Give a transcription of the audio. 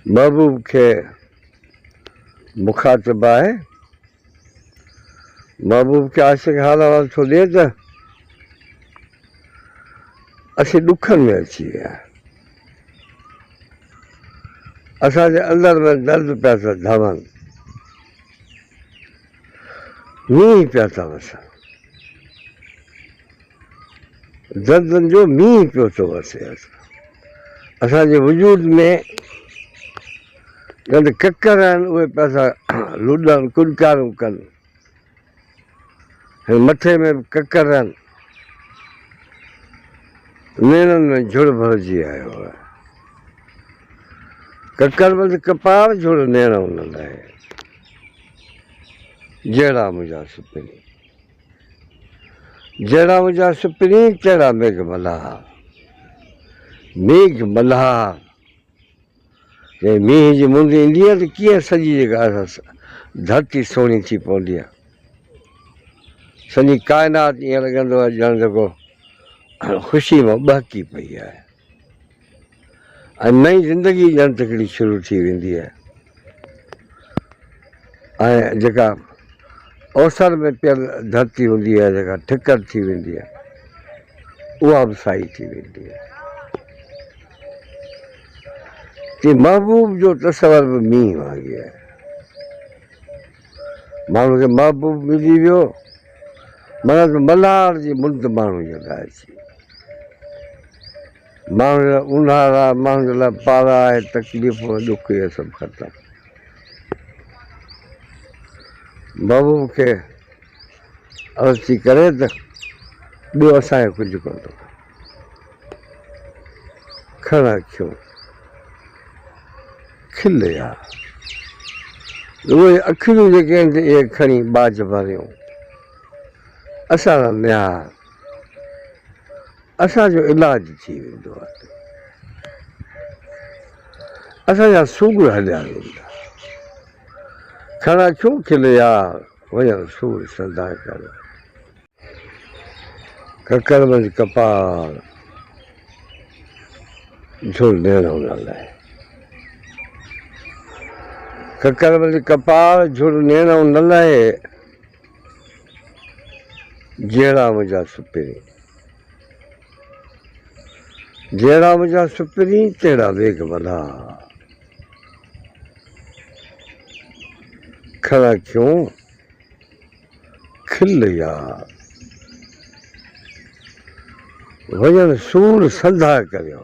محبوب کي مخاطب آهي. محبوب کي عاشق حال احوال ٿو ڏئي ته اسين ڏکن ۾ اچي ويا آهيون. اسان جي اندر ۾ درد پيا ٿا ڌون، مينهن پيا ٿا وسن. دردن جو مينهن پيو ٿو وسي. اسان جي وجود ۾ ڄڻ ڪڪر آهن، اهي پيا ٿا لڏن، ڪڏڪارون ڪن. هن مٿي ۾ به ڪڪر آهن، نيڻن ۾ جھڙ ڀرجي آيو آهي. ڪڪر منجھ ڪپار جھڙ نيڻ ان لئه، جهڙا منهنجا سپرين. جهڙا منهنجا سپرين، تهڙا ميگهه ملهار. ميگهه ملهار، جڏهن مينهن جي مند ايندي آهي ته ڪيئن سڄي جيڪا ڌرتي سهڻي ٿي پوندي آهي. سڄي ڪائنات ائين لڳندو آهي ڄڻ جيڪو خوشي مان ٻهڪي پئي آهي ۽ نئين زندگي ڄڻ ته هڪڙي شروع ٿي ويندي آهي ۽ جيڪا اوسر ۾ پيل ڌرتي هوندي آهي جيڪا ٺڪر ٿي ويندي آهي اها به سائي ٿي ويندي آهي. چي محبوب جو تصور به مينهن وانگي آهي. ماڻهو کي محبوب ملي ويو معنيٰ ته ملهار جي مند ماڻهو جي لاء اچي وئي. ماڻهو جي لاء اونهارا، ماڻهو جي لاء پارا ۽ تڪليفون ۽ ڏک اهي سڀ ختم. محبوب کي عرض ٿي ڪري ته ٻيو اسان کي ڪجهه ڪونه ٿو کپي. کڻ اکيون کل يار. اهي اکيون جيڪي آهن سي اهي کڻي ٻاجهه ڀريون. اسان سان نهار. اسان جو علاج ٿي ويندو آهي. اسان جا سور هليا ويندا. کڻ اکيون کل يار. وڃڻ سور سندا ڪر. ڪڪر منجھ ڪپار، جھول نيڻ ان لئه. ڪڪر منجھ ڪپار، جھول نيڻ ان لئه، جهڙا منهنجا سپرين. جهڙا منهنجا سپرين، تهڙا ويگھ ملهار. کڻ اکيون. کل يار وڃڻ سور سنڌا ڪريو.